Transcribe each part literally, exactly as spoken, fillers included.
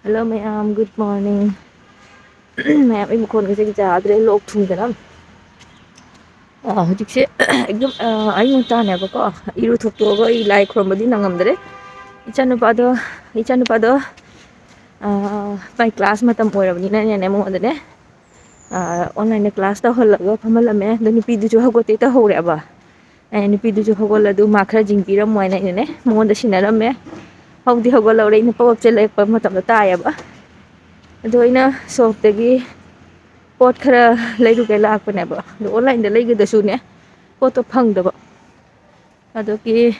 Hello ꯃꯌꯥꯝ, good morning. ꯃꯌꯥꯝ, ꯑꯩ ꯃꯈꯣꯟꯒꯁꯦ ꯌꯥꯗ꯭ꯔꯦ, ꯂꯣꯛ ꯊꯨꯡꯗꯅ꯫ ꯑꯥ, ꯍꯧꯖꯤꯛꯁꯦ ꯑꯦꯛꯗꯝ, ꯑꯥ, ꯑꯌꯨꯛ ꯉꯟꯇꯥꯅꯦꯕꯀꯣ, ꯏꯔꯨ ꯊꯣꯛꯇꯣꯛꯑꯒ ꯑꯩ ꯂꯥꯏ ꯈꯨꯔꯨꯝꯕꯗꯤ ꯅꯪꯉꯝꯗ꯭ꯔꯦ꯫ ꯏꯆꯥꯅꯨꯄꯥꯗꯣ, ꯏꯆꯥꯅꯨꯄꯥꯗꯣ, ꯑꯥ, ꯃꯥꯏ ꯀ꯭ꯂꯥꯁ ꯃꯇꯝ ꯑꯣꯏꯔꯕꯅꯤꯅꯅꯦ, ꯃꯉꯣꯟꯗꯅꯦ, ꯑꯥ, ꯑꯣꯟꯂꯥꯏꯟꯗ ꯀ꯭ꯂꯥꯁ ꯇꯧꯍꯜꯂꯒ ꯐꯝꯍꯜꯂꯝꯃꯦ꯫ ꯑꯗꯣ ꯅꯨꯄꯤꯗꯨꯁꯨ ꯍꯧꯒꯠꯇꯦ ꯇꯧꯍꯧꯔꯦꯕ꯫ ꯑꯩꯅ ꯅꯨꯄꯤꯗꯨꯁꯨ ꯍꯧꯒꯠꯂ ꯑꯗꯨ ꯃꯥ ꯈꯔ ꯌꯦꯡꯕꯤꯔꯝꯃꯣ ꯍꯥꯏꯅ ꯑꯩꯅꯅꯦ ꯃꯉꯣꯟꯗ ꯁꯤꯟꯅꯔꯝꯃꯦ꯫ ꯍꯧꯗꯤ ꯍꯧꯒꯠꯂꯛꯑꯦ, ꯑꯩꯅ ꯄꯞ ꯄꯞ ꯆꯦꯜꯂꯛꯄ ꯃꯇꯝꯗ ꯇꯥꯏꯌꯦꯕ꯫ ꯑꯗꯣ ꯑꯩꯅ ꯁꯣꯞꯇꯒꯤ ꯄꯣꯠ ꯈꯔ ꯂꯩꯔꯨꯒꯦ ꯂꯥꯛꯄꯅꯦꯕ꯫ ꯑꯗꯣ ꯑꯣꯟꯂꯥꯏꯟꯗ ꯂꯩꯒꯗꯁꯨꯅꯦ, ꯄꯣꯠꯇꯣ ꯐꯪꯗꯕ꯫ ꯑꯗꯨꯒꯤ,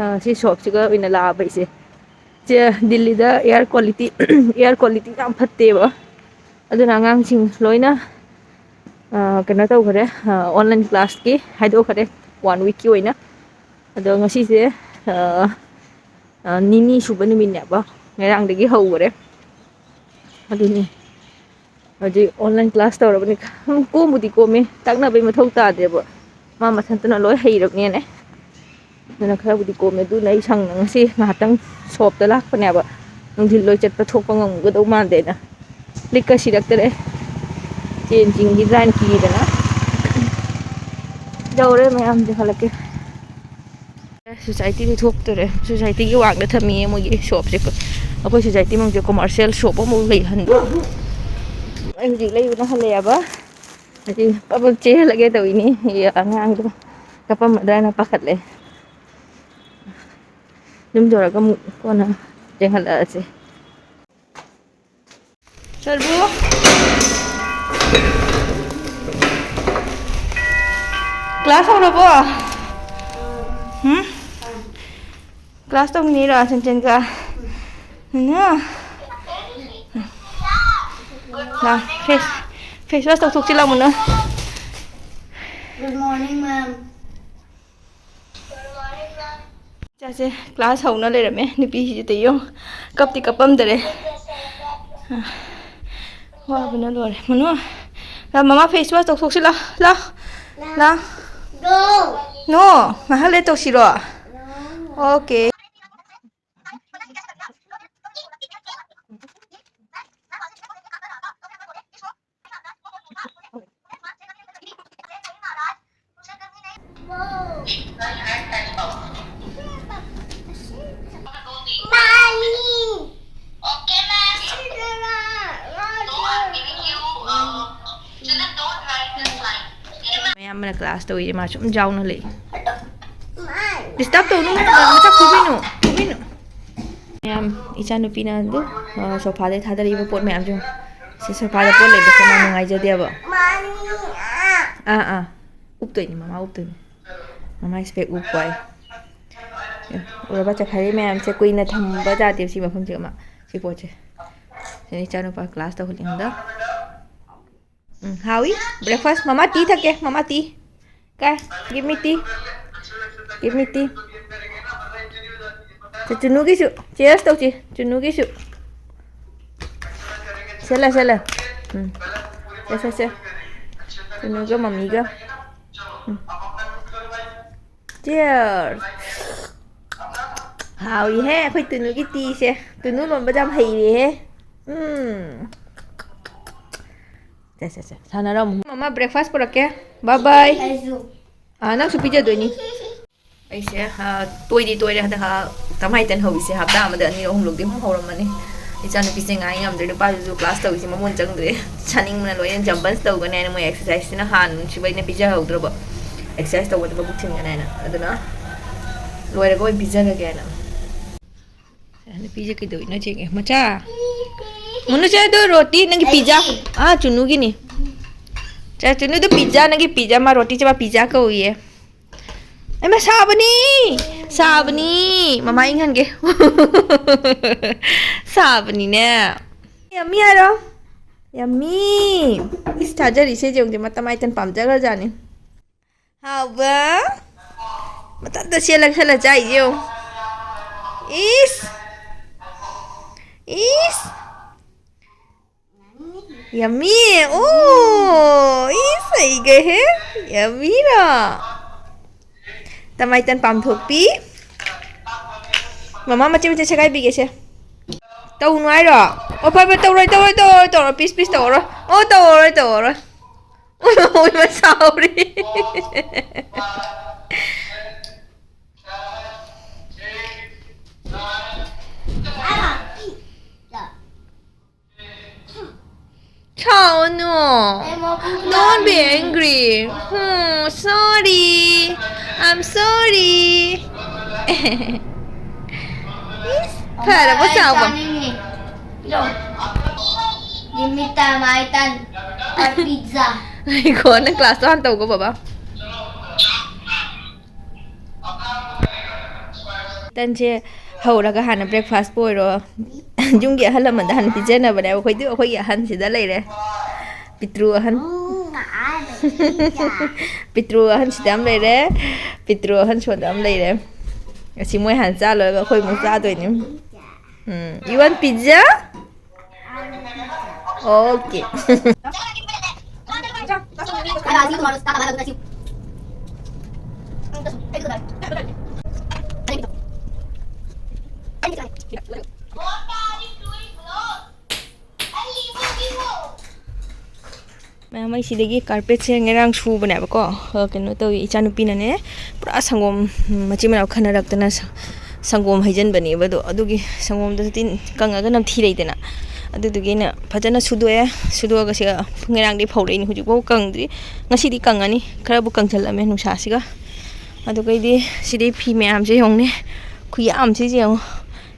ꯑ, ꯁꯤ ꯁꯣꯞꯁꯤꯒ ꯑꯣꯏꯅ ꯂꯥꯛꯑꯕ ꯑꯩꯁꯦ꯫ ꯆꯦ, ꯗꯤꯜꯂꯤꯗ air quality, air quality ꯌꯥꯝ ꯐꯠꯇꯦꯕ꯫ ꯑꯗꯨꯅ ꯑꯉꯥꯡꯁꯤꯡ ꯂꯣꯏꯅ, ꯑ, ꯀꯩꯅꯣ ꯇꯧꯈ꯭ꯔꯦ, ꯑ, online classꯀꯤ ꯍꯥꯏꯗꯣꯛꯈ꯭ꯔꯦ, one weekꯀꯤ ꯑꯣꯏꯅ꯫ ꯑꯗꯣ ꯉꯁꯤꯁꯦ, ꯑ, ꯑ, ꯅꯤꯅꯤ ꯁꯨꯕ ꯅꯨꯃꯤꯠꯅꯦꯕ, ꯉꯔꯥꯡꯗꯒꯤ ꯍꯧꯈꯔꯦ꯫ ꯑꯗꯨꯅꯤ ꯍꯧꯖꯤꯛ online class ꯇꯧꯔꯕꯅꯤ꯫ ꯀꯣꯝꯕꯨꯗꯤ ꯀꯣꯝꯃꯦ, ꯇꯥꯛꯅꯕꯩ ꯃꯊꯧ ꯇꯥꯗꯦꯕ, ꯃꯥ ꯃꯊꯟꯇꯅ ꯂꯣꯏ ꯍꯩꯔꯕꯅꯦꯅꯦ꯫ ꯑꯗꯨꯅ ꯈꯔꯕꯨꯗꯤ ꯀꯣꯝꯃꯦ꯫ ꯑꯗꯨꯅ ꯑꯩ ꯁꯪꯅ ꯉꯁꯤ ꯉꯥꯏꯍꯥꯛꯇꯪ ꯁꯣꯞꯇ ꯂꯥꯛꯄꯅꯦꯕ, ꯅꯨꯡꯊꯤꯜ ꯂꯣꯏ ꯆꯠꯄ ꯊꯣꯛꯄ ꯉꯝꯒꯗꯧ ꯃꯥꯟꯗꯦꯅ꯫ ꯂꯤꯛꯀ ꯁꯤꯔꯛꯇꯔꯦ, ꯆꯦꯟ ꯆꯤꯡꯈꯤꯗ꯭ꯔꯥꯅ ꯀꯤꯗꯅ꯫ ꯌꯧꯔꯦ ꯃꯌꯥꯝꯁꯦ, ꯍꯜꯂꯛꯀꯦ꯫ ꯁꯣꯁꯥꯏꯇꯤꯗꯤ ꯊꯣꯛꯇꯣꯔꯦ꯫ ꯁꯣꯁꯥꯏꯇꯤꯒꯤ ꯋꯥꯡꯗ ꯊꯝꯃꯤꯌꯦ ꯃꯣꯏꯒꯤ ꯁꯣꯞꯁꯦ꯫ ꯑꯩꯈꯣꯏ ꯁꯣꯁꯥꯏꯇꯤ ꯃꯅꯨꯡꯁꯦ ꯀꯣꯃꯔꯁꯤꯌꯦꯜ ꯁꯣꯞ ꯑꯃꯐꯥꯎ ꯂꯩꯍꯟꯗꯦ꯫ ꯑꯩ ꯍꯧꯖꯤꯛ ꯂꯩꯕꯅ ꯍꯜꯂꯛꯑꯦꯕ꯫ ꯍꯧꯖꯤꯛ ꯄꯕ ꯆꯦꯜꯂꯒꯦ ꯇꯧꯔꯤꯅꯤ꯫ ꯑꯉꯥꯡꯗꯣ ꯀꯞꯄꯝꯃꯗ꯭ꯔꯥꯅ ꯄꯥꯈꯠꯂꯦ꯫ ꯌꯨꯝ ꯌꯧꯔꯒ ꯑꯃꯨꯛ ꯀꯣꯟꯅ ꯌꯦꯡꯍꯜꯂꯛꯑꯁꯦ꯫ ꯁꯔꯕꯨ꯫ ꯀ꯭ꯂꯥꯁ ꯍꯧꯔꯕꯣ? ꯍꯨꯝ? ꯀ꯭ꯂꯥꯁ ꯇꯧꯅꯤꯔꯣ ꯆꯦꯟꯆꯦꯟꯒ? ꯅꯅꯥ? ꯂꯥ, ꯐꯦꯁ, ꯐꯦꯁ ꯋꯥꯁ ꯇꯧꯊꯣꯛꯁꯤ ꯂꯥꯛꯑꯣ ꯃꯨꯅꯥ꯫ Good morning, ma'am. ꯏꯆꯥꯁꯦ ꯀ꯭ꯂꯥꯁ ꯍꯧꯅ ꯂꯩꯔꯝꯃꯦ꯫ ꯅꯨꯄꯤꯁꯤꯗꯤ ꯌꯦꯡꯉꯣ, ꯀꯞꯇꯤ ꯀꯞꯄꯝꯗꯔꯦ꯫ ꯋꯥꯕꯅ ꯂꯣꯏꯔꯦ꯫ ꯃꯅꯨ, ꯂꯥ, ꯃꯃꯥ ꯐꯦꯁ ꯋꯥꯁ ꯇꯧꯊꯣꯛꯁꯤ ꯂꯥ, ꯂꯥ, ꯂꯥ꯫ ꯅꯣ, ꯉꯥꯏꯍꯥꯛ ꯂꯩ ꯇꯧꯁꯤꯔꯣ? ꯑꯣꯀꯦ꯫ ꯑꯃꯅ ꯀ꯭ꯂꯥꯁ ꯇꯧꯔꯤꯁꯦ, ꯃꯥ ꯁꯨꯝ ꯌꯥꯎꯅ ꯂꯩ꯫ ꯗꯤꯁꯇꯔꯕ ꯇꯧꯅꯨ, ꯃꯆꯥ ꯐꯨꯕꯤꯅꯨ, ꯐꯨꯕꯤꯅꯨ꯫ ꯃꯌꯥꯝ, ꯏꯆꯥꯅꯨꯄꯤꯅ ꯑꯗꯨ, ꯑ, ꯁꯣꯐꯥꯗꯩ ꯊꯥꯗꯔꯛꯏꯕ ꯄꯣꯠ ꯃꯌꯥꯝꯁꯦ ꯌꯦꯡꯉꯨ꯫ ꯁꯤ ꯁꯣꯐꯥꯗ ꯄꯣꯠ ꯂꯩꯕꯁꯦ ꯃꯥ ꯅꯨꯡꯉꯥꯏꯖꯗꯦꯕ꯫ ꯑꯥ, ꯑꯥ꯫ ꯎꯞꯇꯣꯏꯅꯤ, ꯃꯃꯥ ꯎꯞꯇꯣꯏꯅꯤ꯫ ꯃꯃꯥ ꯏꯁꯄꯦꯛ ꯎꯞꯄꯣ ꯍꯥꯏ꯫ ꯑꯦ, ꯎꯔꯕ ꯆꯈꯥꯏꯔꯤ ꯃꯌꯥꯝꯁꯦ? ꯀꯨꯏꯅ ꯊꯝꯕ ꯌꯥꯗꯦ ꯁꯤ ꯃꯐꯝꯁꯦ, ꯑꯃ, ꯁꯤ ꯄꯣꯠꯁꯦ꯫ ꯁꯤꯅ ꯏꯆꯥꯅꯨꯄꯥ ꯀ꯭ꯂꯥꯁ ꯇꯧꯍꯜꯂꯤ ꯍꯟꯗꯛ꯫ ꯎꯝ, ꯍꯥꯎꯏ꯫ ꯕ꯭ꯔꯦꯛꯐꯥꯁ꯫ ꯃꯃꯥ ꯇꯤ ꯊꯛꯀꯦ, ꯃꯃꯥ ꯇꯤ꯫ ꯀꯥꯏ? Give me tea. Give me tea. ꯆꯦ ꯆꯨꯅꯨꯒꯤꯁꯨ꯫ Cheers ꯇꯧꯁꯤ꯫ ꯆꯨꯅꯨꯒꯤꯁꯨ꯫ ꯁꯦ ꯂꯥ, ꯁꯦ ꯂꯥ꯫ ꯎꯝ꯫ ꯁꯦ, ꯁꯦ, ꯁꯦ꯫ ꯆꯨꯅꯨꯒ ꯃꯃꯤꯒ꯫ ꯎꯝ꯫ Cheers꯫ ꯍꯥꯎꯏꯍꯦ, ꯑꯩꯈꯣꯏ ꯇꯨꯅꯨꯒꯤ ꯇꯤꯁꯦ꯫ ꯇꯨꯅꯨ ꯂꯣꯟꯕꯗ ꯌꯥꯝ ꯍꯩꯔꯦꯍꯦ꯫ ꯎꯝ꯫ ꯁꯦ, ꯁꯦ, ꯁꯦ꯫ ꯁꯥꯟꯅꯔꯝꯃꯨ꯫ ꯃꯃꯥ, ꯕ꯭ꯔꯦꯛꯐꯥꯁ ꯄꯨꯔꯛꯀꯦ꯫ ꯕꯥꯏ ꯕꯥꯏ꯫ ꯑꯩꯁꯨ꯫ ꯑꯥ, ꯅꯪꯁꯨ ꯄꯤꯖꯗꯣꯏꯅꯤ꯫ ꯑꯩꯁꯦ, ꯑꯥ, ꯇꯣꯏꯗꯤ ꯇꯣꯏꯔꯦ ꯍꯟꯗꯛ, ꯑꯥ, ꯇꯃꯥꯏꯇꯟ ꯍꯧꯕꯤꯁꯦ ꯍꯞꯇꯥ ꯑꯃꯗ ꯑꯅꯤꯔꯛ ꯑꯍꯨꯝꯂꯛꯇꯤ ꯑꯗꯨꯝ ꯍꯧꯔꯝꯃꯅꯤ꯫ ꯏꯆꯥꯅꯨꯄꯤꯁꯦ ꯉꯥꯏ ꯉꯝꯗ꯭ꯔꯦ, ꯅꯨꯄꯥꯗꯨꯁꯨ ꯀ꯭ꯂꯥꯁ ꯇꯧꯔꯤꯁꯦ ꯃꯃꯣꯟ ꯆꯪꯗ꯭ꯔꯦ꯫ ꯁꯥꯅꯤꯡꯕꯅ ꯂꯣꯏꯔꯦ꯫ ꯖꯝꯕꯟꯁ ꯇꯧꯒꯅꯤ ꯍꯥꯏꯅ ꯃꯣꯏ ꯑꯦꯛꯁꯔꯁꯥꯏꯁꯁꯤꯅ ꯍꯥꯟꯅ ꯅꯨꯡꯁꯤꯕ ꯑꯩꯅ ꯄꯤꯖꯍꯧꯗ꯭ꯔꯕ꯫ ꯑꯦꯛꯁꯔꯁꯥꯏꯁ ꯇꯧꯕꯗ ꯃꯕꯨꯛ ꯊꯤꯟꯒꯅꯤ ꯍꯥꯏꯅ꯫ ꯑꯗꯨꯅ ꯂꯣꯏꯔꯒ ꯑꯣꯏꯅ ꯄꯤꯖꯔꯒꯦꯅ꯫ ꯅꯨꯄꯤꯁꯦ ꯀꯩꯗꯧꯔꯤꯅꯣ ꯆꯦꯡꯉꯦ ꯃꯆꯥ? ꯃꯨꯅꯨ ꯆꯦ, ꯑꯗꯨ ꯔꯣꯇꯤ ꯅꯪꯒꯤ ꯄꯤꯖꯥ꯫ ꯑꯥ, ꯆꯨꯅꯨꯒꯤꯅꯤ꯫ ꯆꯦ, ꯆꯨꯅꯨꯗꯨ ꯄꯤꯖꯥ, ꯅꯪꯒꯤ ꯄꯤꯖꯥ꯫ ꯃꯥ ꯔꯣꯇꯤ ꯆꯥꯕ ꯄꯤꯖꯥ ꯀꯧꯏꯌꯦ꯫ ꯑꯩꯃ, ꯁꯥꯕꯅꯤ! ꯁꯥꯕꯅꯤ! ꯃꯃꯥ ꯏꯪꯍꯟꯒꯦ꯫ ꯁꯥꯕꯅꯤꯅꯦ꯫ ꯌꯝꯃꯤ ꯍꯥꯏꯔꯣ? ꯌꯝꯃꯤ! ꯏꯁ, ꯊꯥꯖꯔꯤꯁꯦ ꯌꯦꯡꯉꯨꯁꯦ, ꯃꯇꯝ ꯃꯥꯏꯇꯟ ꯄꯥꯝꯖꯈ꯭ꯔꯖꯥꯠꯅꯤ꯫ ꯍꯥꯎꯕ? ꯃꯊꯟꯇ ꯁꯦꯠꯂ ꯁꯦꯠꯂ ꯆꯥꯏꯁꯦ ꯌꯦꯡꯉꯨ꯫ ꯏꯁ! ꯏꯁ! ꯌꯝꯃꯤ! ꯑꯣ! ꯏꯁ, ꯍꯩꯒ꯭ꯔꯦꯍꯦ! ꯌꯝꯃꯤꯔꯣ? ꯇꯃꯥꯏꯇꯟ ꯄꯥꯝꯊꯣꯛꯄꯤ꯫ ꯃꯃꯥ ꯃꯆꯦꯠ ꯃꯆꯦꯠ ꯁꯦꯒꯥꯏꯕꯤꯒꯦꯁꯦ꯫ ꯇꯧꯅꯨ ꯍꯥꯏꯔꯣ? ꯑꯣ, ꯐꯔꯦ, ꯐꯔꯦ, ꯇꯧꯔꯣꯏ, ꯇꯧꯔꯣꯏ, ꯇꯧꯔꯣꯏ, ꯇꯧꯔꯣꯏ, ꯄꯤꯁ, ꯄꯤꯁ ꯇꯧꯔꯣꯏ꯫ ꯑꯣ, ꯇꯧꯔꯣꯏ, ꯇꯧꯔꯣꯏ꯫ ꯑꯣꯏꯃ, ꯑꯣꯏꯃ, ꯁꯥꯎꯔꯦ꯫ ꯁꯥꯎꯅꯨ꯫ Don't be angry. Hmm, sorry. I'm sorry. ꯐꯔꯕꯣ ꯆꯥꯎꯕ? ꯆꯥꯅꯤꯡꯉꯤ꯫ ꯄꯤꯔꯛꯑꯣ꯫ Give me time, I can. Or pizza. ꯉꯥꯏꯈꯣ, ꯅꯪ class ꯇꯣ ꯍꯥꯟꯅ ꯇꯧꯒꯣ, ꯕꯕꯥ꯫ ꯇꯟꯁꯦ ꯍꯧꯔꯒ ꯍꯥꯟꯅ breakfast ꯄꯨ ꯑꯣꯏꯔꯣ꯫ ꯌꯨꯝꯒꯤ ꯑꯍꯜ ꯂꯃꯟꯗ ꯍꯥꯟꯅ ꯄꯤꯖꯅꯕꯅꯦꯕ꯫ ꯑꯩꯈꯣꯏꯗꯤ ꯑꯩꯈꯣꯏꯒꯤ ꯑꯍꯟꯁꯤꯗ ꯂꯩꯔꯦ꯫ ꯄꯤꯇ꯭ꯔꯨ ꯑꯍꯟ꯫ ꯄꯤꯇ꯭ꯔꯨ ꯑꯍꯟ ꯁꯤꯗ ꯑꯃ ꯂꯩꯔꯦ꯫ ꯄꯤꯇ꯭ꯔꯨ ꯑꯍꯟ ꯁꯣꯝꯗ ꯑꯃ ꯂꯩꯔꯦ꯫ ꯑꯁꯤ ꯃꯣꯏ ꯍꯥꯟꯅ ꯆꯥ ꯂꯣꯏꯔꯒ ꯑꯩꯈꯣꯏ ꯑꯃꯨꯛ ꯆꯥꯗꯣꯏꯅꯤ꯫ ꯎꯝ, you want pizza? Okay. ꯃꯌꯥꯝ, ꯑꯩ ꯁꯤꯗꯒꯤ carpet ꯁꯦ ꯉꯔꯥꯡ ꯁꯨꯕꯅꯦꯕꯀꯣ꯫ ꯑ, ꯀꯩꯅꯣ ꯇꯧꯋꯤ, ꯏꯆꯥꯅꯨꯄꯤꯅꯅꯦ ꯄꯨꯔꯥ ꯁꯪꯒꯣꯝ, ꯎꯝ, ꯃꯆꯤꯟ ꯃꯅꯥꯎ ꯈꯟꯅꯔꯛꯇꯅ ꯁ-, ꯁꯪꯒꯣꯝ ꯍꯩꯖꯤꯟꯕꯅꯦꯕ꯫ ꯑꯗꯣ ꯑꯗꯨꯒꯤ ꯁꯪꯒꯣꯝꯗꯨꯁꯨ ꯇꯤꯟ ꯀꯪꯉꯒ ꯅꯝꯊꯤꯔꯛꯏꯗꯅ, ꯑꯗꯨꯗꯨꯒꯤ ꯑꯩꯅ ꯐꯖꯅ ꯁꯨꯗꯣꯛꯑꯦ꯫ ꯁꯨꯗꯣꯛꯑꯒ ꯁꯤꯒ ꯉꯔꯥꯡꯗꯤ ꯐꯧꯔꯛꯏꯅꯤ, ꯍꯧꯖꯤꯛꯐꯥꯎ ꯀꯪꯗ꯭ꯔꯤ꯫ ꯉꯁꯤꯗꯤ ꯀꯪꯉꯅꯤ, ꯈꯔꯕꯨ ꯀꯪꯁꯜꯂꯝꯃꯦ ꯅꯨꯡꯁꯥꯁꯤꯒ꯫ ꯑꯗꯨꯒꯩꯗꯤ ꯁꯤꯗꯩ ꯐꯤ ꯃꯌꯥꯝꯁꯦ ꯌꯦꯡꯉꯨꯅꯦ, ꯈꯨꯌꯥꯝꯁꯤꯁꯦ ꯌꯦꯡꯉꯨ꯫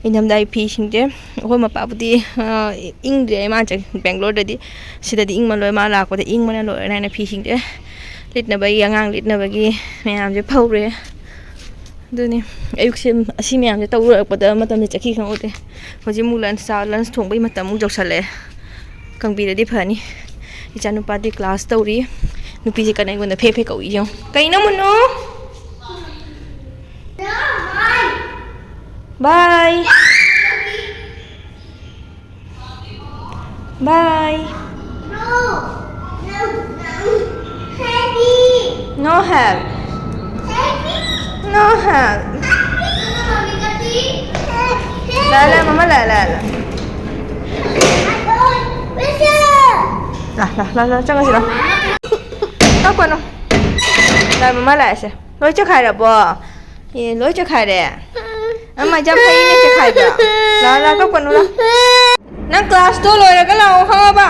ꯏꯪꯊꯝꯊꯥꯒꯤ ꯐꯤꯁꯤꯡꯁꯦ ꯑꯩꯈꯣꯏ ꯃꯄꯥꯕꯨꯗꯤ, ꯑ, ꯏꯪꯗ꯭ꯔꯦ, ꯃꯥ ꯆꯠ-, ꯕꯦꯡꯒ꯭ꯂꯣꯔꯗꯗꯤ꯫ ꯁꯤꯗꯗꯤ ꯏꯪꯃꯜꯂꯣꯏ, ꯃꯥ ꯂꯥꯛꯄꯗ ꯏꯪꯕꯅ ꯂꯣꯏꯔꯦ ꯍꯥꯏꯅ ꯐꯤꯁꯤꯡꯁꯦ ꯂꯤꯠꯅꯕꯒꯤ, ꯑꯉꯥꯡ ꯂꯤꯠꯅꯕꯒꯤ ꯃꯌꯥꯝꯁꯦ ꯐꯧꯔꯦ꯫ ꯑꯗꯨꯅꯤ ꯑꯌꯨꯛꯁꯦ ꯑꯁꯤ ꯃꯌꯥꯝꯁꯦ ꯇꯧꯔꯛꯄꯗ ꯃꯇꯝꯁꯦ ꯆꯠꯈꯤ ꯈꯪꯍꯧꯗꯦ꯫ ꯍꯧꯖꯤꯛ ꯑꯃꯨꯛ lunch ꯆꯥ-, lunch ꯊꯣꯡꯕꯒꯤ ꯃꯇꯝ ꯑꯃꯨꯛ ꯌꯧꯁꯜꯂꯛꯑꯦ꯫ ꯀꯪꯕꯤꯔꯗꯤ ꯐꯅꯤ꯫ ꯏꯆꯥꯅꯨꯄꯥꯗꯤ class ꯇꯧꯔꯤ꯫ ꯅꯨꯄꯤꯁꯦ ꯀꯟꯅ ꯑꯩꯉꯣꯟꯗ ꯐꯦ ꯐꯦ ꯀꯧꯏ ꯌꯦꯡꯉꯨ꯫ ꯀꯩꯅꯣ ꯃꯨꯅꯨ? Bye. Bye. No help. No help. لا، لا، ꯃꯃꯥ، لا، لا، لا، لا꯫ ꯂꯥ, ꯂꯥ, ꯂꯥ, ꯂꯥ, ꯆꯪꯉꯁꯤ, ꯂꯥ꯫ ꯀꯞꯀꯅꯨ꯫ ꯂꯥ, ꯃꯃꯥ ꯂꯥꯛꯑꯁꯦ꯫ ꯂꯣꯏ ꯆꯦꯈꯥꯏꯔꯕꯣ? ꯑꯦ, ꯂꯣꯏ ꯆꯦꯈꯥꯏꯔꯦ? ꯑꯃ ꯌꯥꯝ ꯐꯩꯅꯦ ꯆꯦꯈꯥꯏꯕ꯫ ꯂꯥ, ꯂꯥ, ꯀꯞꯀꯅꯨ, ꯂꯥ꯫ ꯅꯪ class ꯇꯣ ꯂꯣꯏꯔꯒ ꯂꯥꯛꯑꯣ, ꯈꯪꯉꯕ?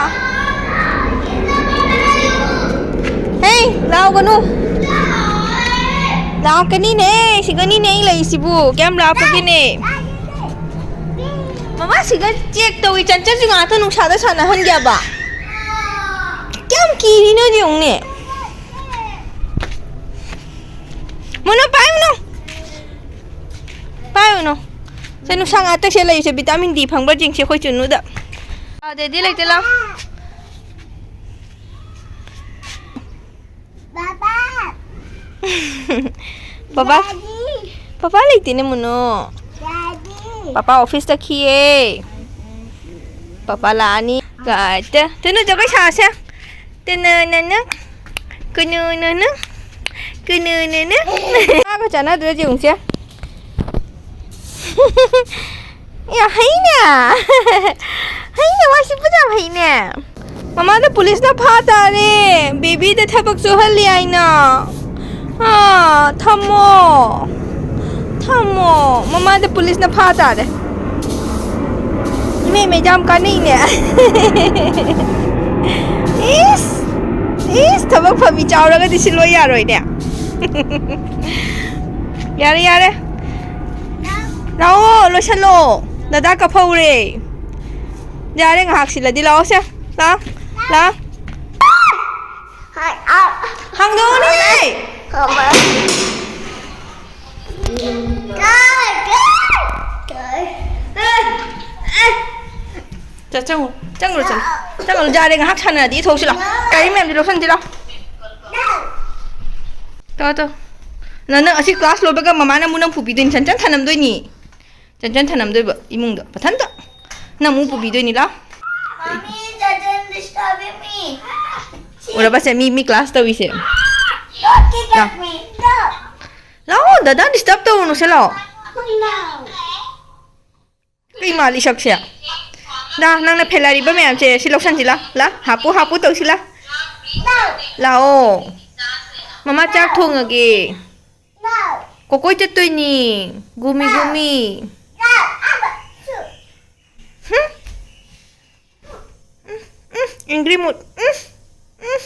ꯍꯦ, ꯂꯥꯎꯒꯅꯨ꯫ ꯂꯥꯛꯀꯅꯤꯅꯦ, ꯁꯤꯒꯅꯤꯅꯦ ꯑꯩ ꯂꯩꯁꯤꯕꯨ꯫ ꯀꯌꯥꯝ ꯂꯥꯞꯄꯒꯦꯅꯦ? ꯃꯃꯥ ꯁꯤꯒ ꯆꯦꯛ ꯇꯧꯏ, ꯆꯟꯆꯟꯁꯨ ꯉꯥꯛꯇ ꯅꯨꯡꯁꯥꯗ ꯁꯥꯟꯅꯍꯟꯒꯦꯕ꯫ ꯀꯌꯥꯝ ꯀꯤꯔꯤꯅꯣ ꯌꯦꯡꯉꯨꯅꯦ꯫ ꯃꯨꯅꯣ, ꯄꯥꯏꯔꯨꯅꯨ꯫ ꯄꯥꯏꯔꯨꯅꯨ꯫ ꯁꯦ, ꯅꯨꯡꯁꯥ ꯉꯥꯛꯇ ꯁꯦ ꯂꯩꯁꯦ, ꯚꯤꯇꯥꯃꯤꯟ ꯗꯤ ꯐꯪꯕ꯭ꯔꯥ ꯌꯦꯡꯁꯦ ꯑꯩꯈꯣꯏ ꯆꯨꯅꯨꯗ꯫ ꯑꯗꯩꯗꯤ ꯂꯩꯇꯦ, ꯂꯥꯎ꯫ ꯕꯥꯕꯥ꯫ ꯄꯄꯥ꯫ ꯗꯥꯗꯤ꯫ ꯄꯄꯥ ꯂꯩꯇꯦꯅꯦ, ꯃꯨꯅꯣ꯫ ꯗꯥꯗꯤ꯫ ꯄꯄꯥ ꯑꯣꯐꯤꯁ ꯆꯠꯈꯤꯌꯦ꯫ ꯄꯄꯥ ꯂꯥꯛꯑꯅꯤ꯫ ꯒꯥꯏꯗ꯫ ꯇꯨꯅꯨ, ꯖꯒꯣꯏ ꯁꯥꯁꯦ꯫ ꯇꯨꯅꯨꯅꯨꯅꯨ꯫ ꯀꯨꯅꯨꯅꯨꯅꯨ꯫ ꯀꯨꯅꯨꯅꯨꯅꯨ꯫ ꯃꯥꯒ ꯆꯥꯟꯅꯗ꯭ꯔꯣ ꯌꯦꯡꯉꯨꯁꯦ꯫ ꯌꯥꯝ ꯍꯩꯅꯦ꯫ ꯍꯩꯅꯦ, ꯋꯥꯁꯤꯠꯄꯁꯨ ꯌꯥꯝ ꯍꯩꯅꯦ꯫ ꯃꯃꯥꯗ ꯄꯨꯂꯤꯁꯅ ꯐꯥ ꯇꯥꯔꯦ꯫ ꯕꯦꯕꯤꯗ ꯊꯕꯛ ꯁꯨꯍꯜꯂꯤ ꯍꯥꯏꯅ꯫ ꯑꯥ, ꯊꯝꯃꯣ꯫ ꯊꯝꯃꯣ꯫ ꯃꯃꯥꯗ ꯄꯨꯂꯤꯁꯅ ꯐꯥ ꯇꯥꯔꯦ꯫ ꯏꯃꯩ, ꯏꯃꯩ, ꯌꯥꯝ ꯀꯥꯟꯅꯩꯅꯦ꯫ ꯏꯁ! ꯏꯁ! ꯊꯕꯛ ꯐꯕꯤ ꯆꯥꯎꯔꯒꯗꯤ ꯁꯤ ꯂꯣꯏ ꯌꯥꯔꯣꯏꯅꯦ꯫ ꯌꯥꯔꯦ, ꯌꯥꯔꯦ꯫ ꯂꯥꯛꯑꯣ, ꯂꯣꯏꯁꯜꯂꯣ꯫ ꯗꯗꯥ ꯀꯞꯐꯧꯔꯦ꯫ ꯌꯥꯔꯦ, ꯉꯥꯏꯍꯥꯛ ꯁꯤꯜꯂꯗꯤ ꯂꯥꯛꯑꯣ ꯁꯦ꯫ ꯂꯥꯛꯑꯣ, ꯂꯥꯛꯑꯣ꯫ ꯍꯥꯡꯗꯣꯛꯑꯣꯅꯦ꯫ ꯆꯠ-, ꯆꯪꯉꯨ, ꯆꯪꯉꯨ, ꯆꯪꯉꯨ꯫ ꯆꯪꯉꯨ, ꯌꯥꯔꯦ, ꯉꯥꯏꯍꯥꯛ ꯁꯥꯟꯅꯔꯗꯤ ꯊꯣꯛꯁꯤ ꯂꯥꯛꯑꯣ꯫ ꯒꯥꯔꯤ ꯃꯌꯥꯝꯁꯤ ꯂꯧꯁꯟꯁꯤ ꯂꯥꯛꯑꯣ꯫ ꯇꯧ, ꯇꯧ꯫ ꯅꯪ, ꯅꯪ ꯑꯁꯤ ꯀ꯭ꯂꯥꯁ ꯂꯣꯏꯕꯒ ꯃꯃꯥꯅ ꯑꯃꯨꯛ ꯅꯪ ꯐꯨꯕꯤꯗꯣꯏꯅꯤ, ꯆꯟꯆꯟ ꯊꯅꯝꯗꯣꯏꯅꯤ꯫ ꯆꯟꯆꯟ ꯊꯅꯝꯗꯣꯏꯕ ꯏꯃꯨꯡꯗ ꯃꯊꯟꯇ꯫ ꯅꯪ ꯑꯃꯨꯛ ꯄꯨꯕꯤꯗꯣꯏꯅꯤ, ꯂꯥꯎ꯫ Mommy, Jajan disturbing me. ꯎꯔꯕꯁꯦ, ꯃꯤ, ꯃꯤ ꯀ꯭ꯂꯥꯁ ꯇꯧꯔꯤꯁꯦ꯫ Don't kick at me. No. ꯂꯥꯛꯑꯣ, ꯗꯗꯥ ꯗꯤꯁꯇꯔꯕ ꯇꯧꯔꯨꯅꯨꯁꯦ, ꯂꯥꯛꯑꯣ꯫ No. ꯀꯩ ꯃꯥꯜꯂꯤ ꯁꯛꯁꯦ? ꯗꯥ, ꯅꯪꯅ ꯐꯦꯂꯥꯔꯤꯕ ꯃꯌꯥꯝꯁꯦ ꯁꯤ ꯂꯧꯁꯟꯁꯤ, ꯂꯥ꯫ ꯂꯥ, ꯍꯥꯄꯨ, ꯍꯥꯄꯨ ꯇꯧꯁꯤ, ꯂꯥ꯫ No. ꯂꯥꯛꯑꯣ꯫ ꯃꯃꯥ ꯆꯥꯛ ꯊꯣꯡꯉꯒꯦ꯫ No. ꯀꯣꯀꯣꯏ ꯆꯠꯇꯣꯏꯅꯤ꯫ ꯒꯨꯃꯤ, no. ꯒꯨꯃꯤ꯫ No. ꯍꯨꯝ? ꯎꯝ, ꯎꯝ, angry mood. ꯎꯝ, ꯎꯝ꯫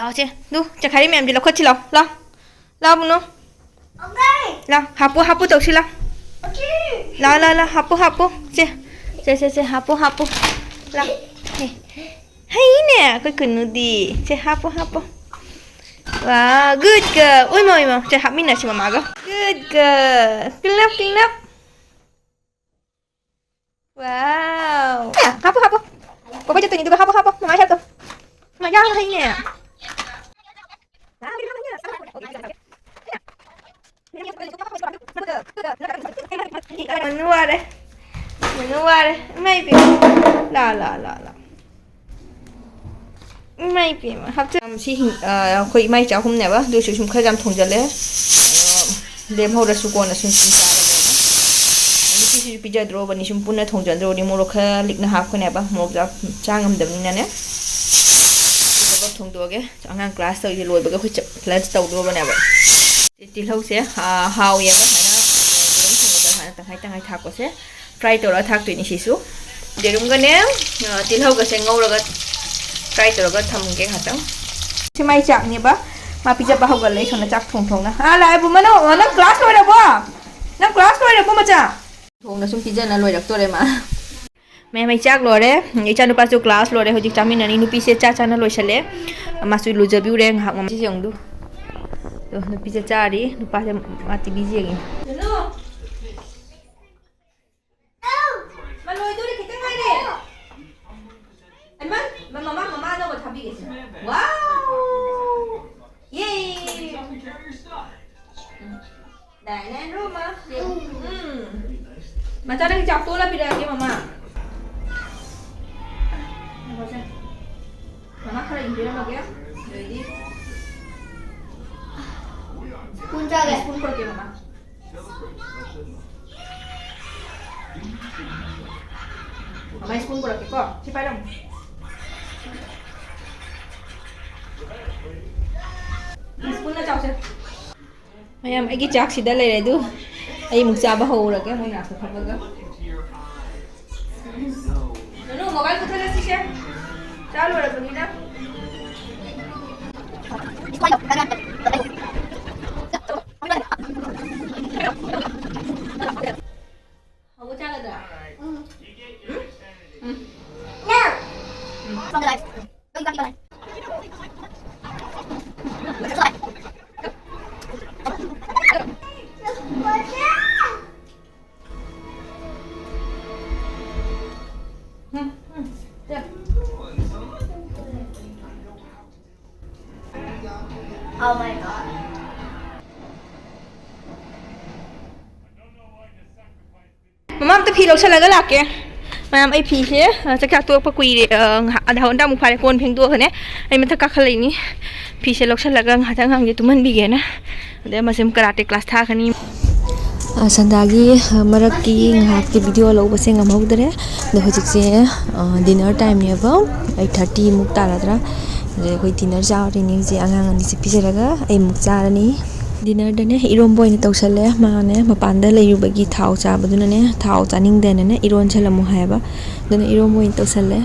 ꯂꯥꯎ ꯁꯦ, ꯗꯨ ꯆꯈꯥꯏꯔꯤ ꯃꯌꯥꯝꯁꯦ ꯂꯧꯈꯠꯁꯤ ꯂꯥꯎ, ꯂꯥꯎ꯫ ꯂꯥꯎ ꯕꯨꯅꯣ꯫ ꯂꯥꯎ, ꯍꯥꯄꯨ ꯍꯥꯄꯨ ꯇꯧꯁꯤ ꯂꯥꯎ꯫ ꯂꯥꯎ, ꯂꯥꯎ, ꯂꯥꯎ, ꯍꯥꯄꯨ ꯍꯥꯄꯨ꯫ ꯁꯦ, ꯁꯦ, ꯁꯦ, ꯁꯦ, ꯍꯥꯄꯨ ꯍꯥꯄꯨ꯫ ꯂꯥꯎ꯫ ꯍꯦ꯫ ꯍꯩꯅꯦ, ꯑꯩꯈꯣꯏ ꯀꯨꯟꯅꯨꯗꯤ꯫ ꯁꯦ, ꯍꯥꯄꯨ ꯍꯥꯄꯨ꯫ ꯋꯥ, good girl꯫ ꯎꯏꯃ, ꯎꯏꯃ꯫ ꯁꯦ, ꯍꯥꯞꯃꯤꯟꯅꯁꯤ ꯃꯃꯥꯒ꯫ Good girl꯫ Clap, clap꯫ Wow꯫ ꯍꯥꯞꯄꯣ, ꯍꯥꯞꯄꯣ꯫ ꯀꯣꯕꯔ ꯆꯠꯇꯣꯏꯅꯤ, ꯑꯗꯨꯒ ꯍꯥꯞꯄꯣ, ꯍꯥꯞꯄꯣ꯫ ꯃꯃꯥ help ꯇꯧ꯫ ꯃꯥ ꯌꯥꯝ ꯍꯩꯅꯦ꯫ ꯃꯅꯨ ꯋꯥꯔꯦ꯫ ꯃꯅꯨ ꯋꯥꯔꯦ꯫ ꯏꯃꯥ ꯏꯕꯦꯝꯃ꯫ ꯂꯥ, ꯂꯥ, ꯂꯥ, ꯂꯥ꯫ ꯏꯃꯥ ꯏꯕꯦꯝꯃ, ꯍꯛꯆꯥꯡ ꯁꯤ ꯍꯤꯡ-, ꯑ, ꯑꯩꯈꯣꯏ ꯏꯃꯥ ꯏꯆꯥ ꯑꯍꯨꯝꯅꯦꯕ, ꯑꯗꯨꯁꯨ ꯁꯨꯝ ꯈꯔ ꯌꯥꯝ ꯊꯣꯡꯖꯜꯂꯦ꯫ ꯑ, ꯂꯦꯝꯍꯧꯔꯁꯨ ꯀꯣꯟꯅ ꯁꯨꯝ ꯁꯨꯝ ꯆꯥꯔꯒꯦꯅ꯫ ꯑꯗꯩ ꯅꯨꯄꯤꯁꯤꯁꯨ ꯄꯤꯖꯗ꯭ꯔꯣꯕꯅꯤ, ꯁꯨꯝ ꯄꯨꯟꯅ ꯊꯣꯡꯖꯗ꯭ꯔꯣꯕꯅꯤ, ꯃꯣꯔꯣꯛ ꯈꯔ ꯂꯤꯛꯅ ꯍꯥꯞꯀꯅꯦꯕ, ꯃꯣꯔꯣꯛ ꯆꯥ-, ꯆꯥ ꯉꯝꯗꯕꯅꯤꯅꯅꯦ꯫ ꯀꯕꯛ ꯊꯣꯡꯗꯣꯛꯑꯒꯦ꯫ ꯑꯉꯥꯡ class ꯇꯧꯔꯤꯁꯦ ꯂꯣꯏꯕꯒ ꯑꯩꯈꯣꯏ ꯆ-, lunch ꯇꯧꯗꯣꯔꯕꯅꯦꯕ꯫ ꯇꯤꯜꯍꯧꯁꯦ, ꯑ, ꯍꯥꯎ ꯌꯦꯡꯉꯣ ꯁꯨꯃꯥꯏꯅ, ꯑ, ꯌꯦꯔꯨꯝ ꯊꯣꯡꯕꯗ ꯁꯨꯃꯥꯏꯅ ꯇꯪꯈꯥꯏ ꯇꯪꯈꯥꯏ ꯊꯥꯛꯄꯁꯦ꯫ Fry ꯇꯧꯔꯒ ꯊꯥꯛꯇꯣꯏꯅꯤ ꯁꯤꯁꯨ꯫ ꯌꯦꯔꯨꯝꯒꯅꯦ, ꯑ, ꯇꯤꯜꯍꯧꯒꯁꯦ ꯉꯧꯔꯒ fry ꯇꯧꯔꯒ ꯊꯝꯒꯦ ꯉꯥꯛꯇꯪ꯫ ꯁꯤ ꯃꯥꯏ ꯆꯥꯛꯅꯦꯕ꯫ ꯃꯥ ꯄꯤꯖꯕ ꯍꯧꯒꯠꯂꯦ, ꯁꯣꯝꯗ ꯆꯥꯛ ꯊꯣꯡ ꯊꯣꯡꯅ꯫ ꯑꯥ, ꯂꯥꯛꯑꯦ, ꯕꯨꯃꯅꯣ, ꯅꯪ class ꯂꯣꯏꯔꯕꯣ? ꯅꯪ class ꯂꯣꯏꯔꯕꯣ, ꯃꯆꯥ? ꯊꯣꯡꯅ ꯁꯨꯝ ꯄꯤꯖꯅ ꯂꯣꯏꯔꯛꯇꯣꯔꯦ ꯃꯥ꯫ ꯃꯌꯥꯝ ꯑꯩ ꯆꯥꯛ ꯂꯣꯏꯔꯦ꯫ ꯏꯆꯥꯅꯨꯄꯥꯁꯨ class ꯂꯣꯏꯔꯦ꯫ ꯍꯧꯖꯤꯛ ꯆꯥꯃꯤꯟꯅꯅꯤ꯫ ꯅꯨꯄꯤꯁꯦ ꯆꯥ ꯆꯥꯅ ꯂꯣꯏꯁꯜꯂꯦ꯫ ꯃꯥꯁꯨ ꯂꯨꯖꯕꯤꯔꯨꯔꯦ ꯉꯥꯏꯍꯥꯛ꯫ ꯃꯃꯥ ꯁꯤ ꯌꯦꯡꯉꯨ꯫ ꯑꯗꯣ ꯅꯨꯄꯤꯁꯦ ꯆꯥꯔꯤ꯫ ꯅꯨꯄꯥꯁꯦ ꯃꯥ T V ꯌꯦꯡꯉꯤ꯫ ꯃꯥ ꯂꯣꯏꯗꯣꯔꯦ, ꯈꯤꯇꯪ ꯉꯥꯏꯔꯦ꯫ ꯍꯩꯃꯥ, ꯃꯃꯥ, ꯃꯃꯥ ꯑꯅꯧꯕ ꯊꯥꯕꯤꯒꯦꯁꯦ꯫ Wow! Yay! ꯗꯥꯏꯅꯦ ꯔꯣꯃꯥ꯫ ꯎꯝ꯫ ꯃꯆꯥ, ꯅꯪ ꯆꯥꯛ ꯇꯣꯜꯂ ꯄꯤꯔꯛꯑꯒꯦ, ꯃꯃꯥ꯫ ꯃꯃꯥ ꯈꯔ ꯏꯟꯕꯤꯔꯝꯃꯒꯦ꯫ ꯑꯗꯩꯗꯤ spoon ꯆꯥꯒꯦ꯫ Spoon ꯄꯨꯔꯛꯀꯦ, ꯃꯃꯥ꯫ ꯃꯃꯥ spoon ꯄꯨꯔꯛꯀꯦꯀꯣ꯫ ꯁꯤ ꯄꯥꯏꯔꯝꯃꯨ꯫ Spoonꯅ ꯆꯥꯎꯁꯦ꯫ ꯃꯌꯥꯝ, ꯑꯩꯒꯤ ꯆꯥꯛꯁꯤꯗ ꯂꯩꯔꯦ ꯑꯗꯨ꯫ ꯑꯩ ꯑꯃꯨꯛ ꯆꯥꯕ ꯍꯧꯔꯒꯦ, ꯃꯣꯏ ꯃꯌꯥꯝꯁꯦ ꯐꯝꯃꯒ꯫ ꯅꯨꯅꯨ, mobile ꯃꯨꯊꯠꯂꯁꯤꯁꯦ꯫ ꯆꯥ ꯂꯣꯏꯔꯕꯅꯤꯅ꯫ ꯍꯧꯕ ꯆꯥꯒꯗ꯭ꯔꯥ? ꯎꯝ? ꯎꯝ. ꯎꯝ, ꯎꯝ. ꯆꯥ. Oh my God. ꯃꯃꯥ, ꯑꯝꯇ ꯐꯤ ꯂꯧꯁꯜꯂꯒ ꯂꯥꯛꯀꯦ꯫ ꯃꯌꯥꯝ, ꯑꯩ ꯐꯤꯁꯦ, ꯑ, ꯆꯥꯛꯆꯥ ꯇꯣꯛꯄ ꯀꯨꯏꯔꯦ, ꯑ, ꯉꯥꯏꯍꯥꯛ, ꯑꯙꯥ ꯘꯟꯇꯥꯃꯨꯛ ꯐꯥꯔꯦ ꯀꯣꯟ ꯐꯦꯡꯗꯣꯛꯑꯒꯅꯦ ꯑꯩ ꯃꯊꯛ ꯀꯥꯈꯠꯂꯛꯏꯅꯤ꯫ ꯐꯤꯁꯦ ꯂꯧꯁꯜꯂꯒ ꯉꯥꯏꯍꯥꯛꯇꯪ ꯑꯉꯥꯡꯁꯦ ꯇꯨꯝꯍꯟꯕꯤꯒꯦꯅ꯫ ꯑꯗꯩ ꯑꯃꯁꯦ ꯑꯃꯨꯛ ꯀꯔꯥꯇꯦ ꯀ꯭ꯂꯥꯁ ꯊꯥꯒꯅꯤ꯫ ꯑ, ꯁꯟꯗꯥꯒꯤ, ꯑ, ꯃꯔꯛꯀꯤ ꯉꯥꯏꯍꯥꯛꯀꯤ ꯚꯤꯗꯤꯑꯣ ꯂꯧꯕꯁꯦ ꯉꯝꯍꯧꯗ꯭ꯔꯦ꯫ ꯑꯗꯣ ꯍꯧꯖꯤꯛꯁꯦ, ꯑ, ꯗꯤꯅꯔ ꯇꯥꯏꯝꯅꯦꯕ꯫ ꯑꯩꯠ ꯊꯥꯔꯇꯤꯃꯨꯛ ꯇꯥꯔꯗ꯭ꯔꯥ꯫ ꯑꯗꯩ ꯑꯩꯈꯣꯏ ꯗꯤꯅꯔ ꯆꯥꯔꯤꯅꯤ ꯍꯧꯖꯤꯛ꯫ ꯑꯉꯥꯡ ꯑꯅꯤꯁꯦ ꯄꯤꯖꯔꯒ ꯑꯩ ꯑꯃꯨꯛ ꯆꯥꯔꯅꯤ꯫ ꯗꯤꯅꯔꯗꯅꯦ ꯏꯔꯣꯝꯕ ꯑꯣꯏꯅ ꯇꯧꯁꯜꯂꯦ꯫ ꯃꯥꯅꯦ ꯃꯄꯥꯟꯗ ꯂꯩꯔꯨꯕꯒꯤ ꯊꯥꯎ ꯆꯥꯕꯗꯨꯅꯅꯦ, ꯊꯥꯎ ꯆꯥꯅꯤꯡꯗꯦꯅꯅꯦ ꯏꯔꯣꯟꯁꯜꯂꯝꯃꯣ ꯍꯥꯏꯌꯦꯕ꯫ ꯑꯗꯨꯅ ꯏꯔꯣꯝꯕ ꯑꯣꯏꯅ ꯇꯧꯁꯜꯂꯦ꯫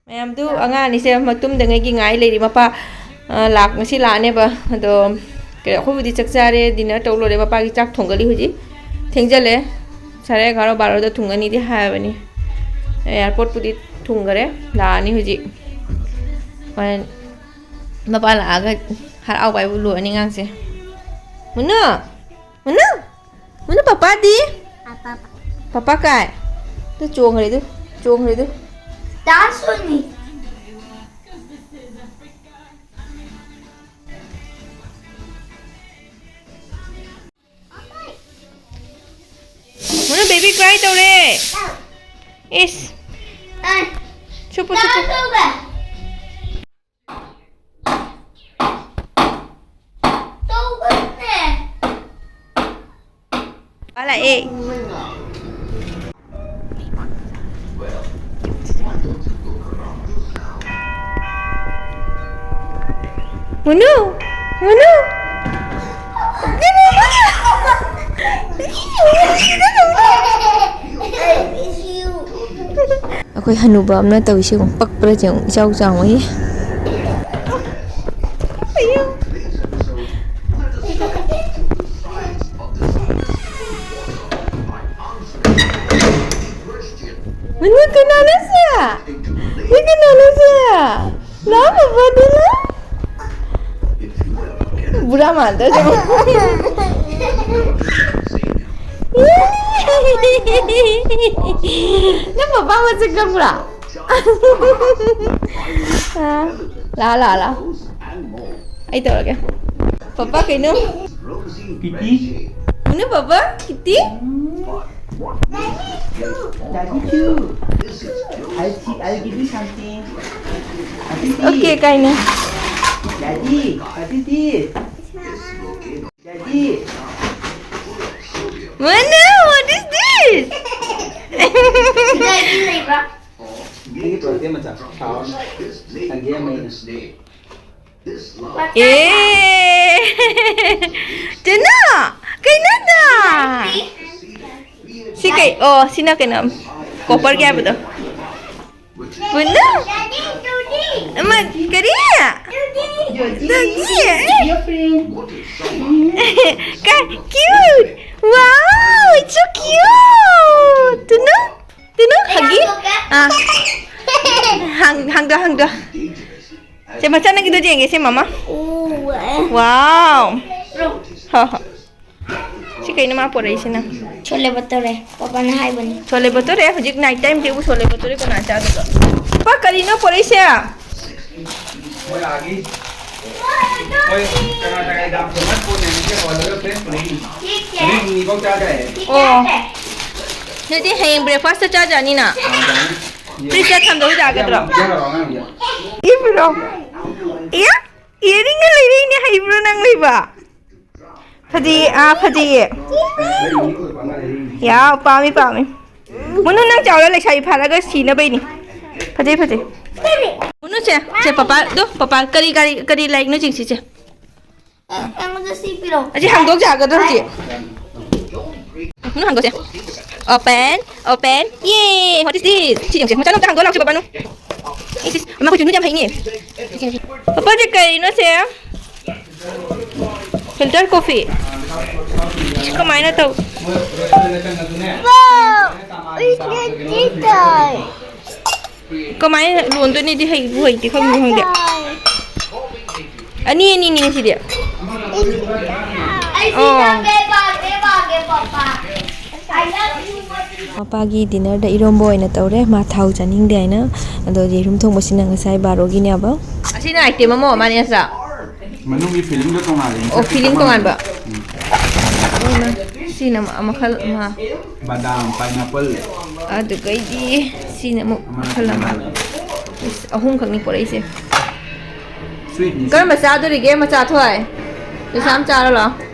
ꯃꯌꯥꯝꯗꯨ ꯑꯉꯥꯡ ꯑꯅꯤꯁꯦ ꯃꯇꯨꯝꯗꯉꯩꯒꯤ ꯉꯥꯏ ꯂꯩꯔꯤ꯫ ꯃꯄꯥ, ꯑ, ꯂꯥꯛ-, ꯉꯁꯤ ꯂꯥꯛꯑꯅꯦꯕ꯫ ꯑꯗꯣ ꯀꯩ-, ꯑꯩꯈꯣꯏꯕꯨꯗꯤ ꯆꯥꯛ ꯆꯥꯔꯦ, ꯗꯤꯅꯔ ꯇꯧ ꯂꯣꯏꯔꯦ꯫ ꯃꯄꯥꯒꯤ ꯆꯥꯛ ꯊꯣꯡꯒꯠꯂꯤ ꯍꯧꯖꯤꯛ꯫ ꯊꯦꯡꯖꯜꯂꯦ꯫ ꯁꯥꯔꯦ ꯑꯦꯒꯥꯔꯣ, ꯕꯥꯔꯣꯗ ꯊꯨꯡꯒꯅꯤꯗꯤ ꯍꯥꯏꯕꯅꯤ꯫ ꯑꯦꯌꯥꯔꯄꯣꯔꯠꯄꯨꯗꯤ ꯊꯨꯡꯈꯔꯦ, ꯂꯥꯛꯑꯅꯤ ꯍꯧꯖꯤꯛ꯫ ꯍꯣꯔꯦꯟ ꯃꯄꯥ ꯂꯥꯛꯑꯒ ꯍꯔꯥꯎꯕ ꯍꯥꯏꯕꯨ ꯂꯣꯏꯔꯅꯤ ꯑꯉꯥꯡꯁꯦ꯫ ꯃꯨꯅꯨ! ꯃꯨꯅꯨ! ꯃꯨꯅꯨ, ꯄꯄꯥꯗꯤ? ꯄꯄꯥ꯫ ꯄꯄꯥ ꯀꯥꯏ? ꯑꯗꯨ ꯆꯣꯡꯈ꯭ꯔꯦ ꯑꯗꯨ, ꯆꯣꯡꯈ꯭ꯔꯦ ꯑꯗꯨ꯫ ꯗꯥꯟꯁ ꯑꯣꯏꯅꯤ꯫ ꯃꯨꯅꯨ, ꯕꯦꯕꯤ ꯀ꯭ꯔꯥꯏ ꯇꯧꯔꯦ꯫ ꯏꯁ꯫ ꯑꯥꯏ꯫ ꯁꯨꯄꯨ, ꯁꯨꯄꯨ꯫ ꯗꯥꯟꯁ ꯇꯧꯕ꯫ ꯇꯧꯒꯅꯦ꯫ ꯄꯥ ꯂꯥꯛꯑꯦ꯫ ꯃꯨꯅꯨ! ꯃꯨꯅꯨ! ꯑꯩꯈꯣꯏ ꯍꯅꯨꯕ ꯑꯃꯅ ꯇꯧꯔꯤꯁꯦ ꯌꯦꯡꯉꯨ, ꯄꯛꯄ꯭ꯔꯥ ꯌꯦꯡꯉꯨ, ꯏꯆꯥꯎ ꯆꯥꯎꯉꯩ꯫ ꯃꯅꯨ ꯀꯅꯥꯅꯣ ꯁꯦ? ꯁꯤ ꯀꯅꯥꯅꯣ ꯁꯦ? ꯂꯥꯛꯑꯣ ꯄꯄꯥꯗꯨꯅ꯫ ꯕꯨꯔꯥ ꯃꯥꯟꯗ꯭ꯔꯣ ꯁꯦ? ꯅꯪ ꯄꯄꯥ ꯃꯁꯛ ꯈꯪꯕ꯭ꯔꯥ? ꯑ, ꯂꯥꯛꯑꯣ, ꯂꯥꯛꯑꯣ, ꯂꯥꯛꯑꯣ꯫ ꯑꯩ ꯇꯧꯔꯒꯦ꯫ ꯄꯄꯥ ꯀꯩꯅꯣ? ꯀꯤꯇꯤ꯫ ꯀꯩꯅꯣ ꯄꯄꯥ? ꯀꯤꯇꯤ? ꯗꯥꯗꯤ ꯇꯨ꯫ I'll see, I'll give you something. ꯑꯗꯨꯗꯤ꯫ Okay, ꯀꯥꯏꯅ꯫ ꯗꯥꯗꯤ, ꯑꯗꯨꯗꯤ꯫ ꯗꯥꯗꯤ꯫ Manu, what is this? ꯁꯤꯗ ꯑꯩꯒꯤ ꯂꯩꯕ꯭ꯔꯥ? ꯑꯩꯒꯤ ꯄ꯭ꯔꯣꯇꯦ ꯃꯆꯥ ꯁꯥꯎ꯫ ꯅꯪꯒꯤ ꯑꯃ ꯑꯩꯅ꯫ ꯑꯦ! ꯆꯦꯅꯥ! ꯀꯩꯅꯣꯗ? ꯁꯤ ꯀꯩ? ꯑꯣ, ꯁꯤꯅ ꯀꯩꯅꯣ, copperꯒꯤ ꯍꯥꯏꯕꯗꯣ꯫ ꯄꯨꯟꯅ? ꯑꯃ, ꯀꯔꯤ? ꯗꯣꯒꯤ? Your friend. ꯀ-, cute! Wow, it's so cute! ꯇꯨꯅꯨ? ꯇꯨꯅꯨ, huggy? ꯑꯥ꯫ ꯍꯥꯡ-, ꯍꯥꯡꯗꯣ, ꯍꯥꯡꯗꯣ꯫ ꯁꯦ, ꯃꯆꯥ ꯅꯪꯒꯤꯗꯣ ꯌꯦꯡꯒꯦ ꯁꯦ, ꯃꯃꯥ꯫ ꯎꯋꯦ꯫ Wow! ꯍꯣ, ꯍꯣ꯫ ꯁꯤ ꯀꯩꯅꯣ ꯃꯥ ꯄꯣꯔꯛꯏꯁꯤꯅ? ꯁꯣꯂꯦ ꯕꯇꯣꯔꯦ꯫ ꯄꯄꯥꯅ ꯍꯥꯏꯕꯅꯤ꯫ ꯁꯣꯂꯦ ꯕꯇꯣꯔꯦ? ꯍꯧꯖꯤꯛ night timeꯁꯤꯕꯨ ꯁꯣꯂꯦ ꯕꯇꯣꯔꯦ ꯀꯅꯥ ꯆꯥꯗꯣꯏꯕ? ꯄꯥ, ꯀꯔꯤꯅꯣ ꯄꯣꯔꯛꯏꯁꯦ? ꯃꯣꯏ ꯑꯥꯒꯤ, ꯃꯣꯏ ꯀꯔꯅꯥꯇꯀꯥꯒꯤ ꯗꯥꯝ ꯐꯦꯃꯁ ꯄꯣꯠꯅꯦ, ꯉꯁꯤ ꯍꯧꯍꯜꯂꯒ ꯐ꯭ꯔꯦꯟꯁ ꯄꯨꯔꯛꯏꯅꯤ꯫ ꯅꯨꯃꯤꯠ ꯍꯨꯝꯅꯤꯐꯥꯎ ꯆꯥ ꯌꯥꯏꯌꯦ꯫ ꯑꯣ꯫ ꯑꯗꯨꯗꯤ ꯍꯌꯦꯡ breakfastꯇ ꯆꯥꯖꯅꯤꯅ? ꯐ꯭ꯔꯤꯖꯇ ꯊꯝꯗꯧ ꯌꯥꯒꯗ꯭ꯔꯣ? ꯄꯤꯕ꯭ꯔꯣ? ꯏꯌꯥ, earringꯒ ꯂꯩꯔꯛꯏꯅꯦ, ꯍꯩꯕ꯭ꯔꯣ ꯅꯪ ꯂꯩꯕ? ꯐꯖꯩꯌꯦ, ꯑꯥ, ꯐꯖꯩꯌꯦ꯫ ꯌꯥꯎ, ꯄꯥꯝꯃꯤ, ꯄꯥꯝꯃꯤ꯫ ꯃꯨꯅꯨ, ꯅꯪ ꯆꯥꯎꯔ ꯂꯩꯁꯥꯕꯤ ꯐꯥꯔꯒ ꯁꯤꯅꯕꯩꯅꯤ꯫ ꯐꯖꯩ, ꯐꯖꯩ꯫ ꯃꯨꯅꯨ, ꯁꯦ, ꯁꯦ, ꯄꯄꯥ, ꯑꯗꯣ, ꯄꯄꯥ, ꯀꯔꯤ, ꯀꯔꯤ, ꯀꯔꯤ ꯂꯥꯏꯔꯤꯛꯅꯣ ꯌꯦꯡꯁꯤ, ꯁꯦ꯫ ꯑꯩꯉꯣꯟꯗ ꯁꯤ ꯄꯤꯔꯣ꯫ ꯑꯁꯤ ꯍꯥꯡꯗꯣꯛ ꯌꯥꯒꯗ꯭ꯔꯣ ꯍꯧꯖꯤꯛ? ꯃꯨꯅꯨ, ꯍꯥꯡꯗꯣꯛꯁꯦ꯫ Open, open. Yay! What is this? ꯁꯤ ꯌꯦꯡꯁꯦ꯫ ꯃꯆꯥꯅꯨ, ꯑꯝꯇ ꯍꯥꯡꯗꯣꯛ ꯂꯥꯎꯁꯦ, ꯄꯄꯥꯅꯨ꯫ ꯏꯁ, ꯏꯁ, ꯃꯥ ꯀꯨꯆꯨ ꯌꯥꯝ ꯍꯩꯅꯦ꯫ ꯄꯄꯥꯁꯦ ꯀꯩꯅꯣ ꯁꯦ? Filter coffee꯫ ꯀꯃꯥꯏꯅ ꯇꯧ? ꯑꯩ ꯇꯥꯏ꯫ ꯀꯃꯥꯏꯅ ꯂꯣꯟꯗꯣꯏꯅꯣꯗꯤ ꯍꯩꯕꯨ ꯍꯩꯇꯦ, ꯈꯪꯕꯨ ꯈꯪꯗꯦ꯫ ꯑꯅꯤ ꯑꯅꯤꯅꯤ ꯉꯁꯤꯗꯤ꯫ ꯑꯣ꯫ ꯃꯄꯥꯒꯤ ꯗꯤꯅꯔꯗ ꯏꯔꯣꯝꯕ ꯑꯣꯏꯅ ꯇꯧꯔꯦ, ꯃꯥ ꯊꯥꯎ ꯆꯥꯅꯤꯡꯗꯦ ꯍꯥꯏꯅ꯫ ꯑꯗꯣ ꯌꯦꯔꯨꯝ ꯊꯣꯡꯕꯁꯤꯅ ꯉꯁꯥꯏ ꯕꯥꯔꯣꯒꯤꯅꯦꯕ꯫ ꯑꯁꯤꯅ ꯑꯥꯏꯇꯦꯝ ꯑꯃ ꯑꯣꯏ ꯃꯥꯅꯦ, ꯅꯠꯇ꯭ꯔꯥ? ꯃꯅꯨꯡꯒꯤ ꯐꯤꯂꯤꯡꯗꯣ ꯇꯣꯉꯥꯟꯂꯦ꯫ ꯑꯣ, ꯐꯤꯂꯤꯡ ꯇꯣꯉꯥꯟꯕ꯫ ꯎꯝ꯫ ꯑꯣ, ꯏꯃꯥ꯫ ꯁꯤꯅ ꯃꯈꯜ ꯑꯃ꯫ ꯕꯗꯥꯝ, ꯄꯥꯏꯅꯦꯄꯜ꯫ ꯑꯗꯨꯒꯩꯗꯤ ꯁꯤꯅ ꯑꯃꯨꯛ ꯑꯃꯅ ꯃꯈꯜ ꯑꯃ꯫ ꯇꯣꯉꯥꯟꯕ꯫ ꯏꯁ, ꯑꯍꯨꯝꯈꯛꯅꯤ ꯄꯣꯔꯛꯏꯁꯦ꯫ ꯁ꯭ꯋꯤꯠꯅꯤ꯫ ꯀꯔꯝꯕ ꯆꯥꯗꯣꯔꯤꯒꯦ, ꯃꯆꯥ ꯊꯣꯏ? ꯖꯨꯁ ꯑꯃ ꯆꯥꯔꯣ ꯂꯥꯛꯑꯣ꯫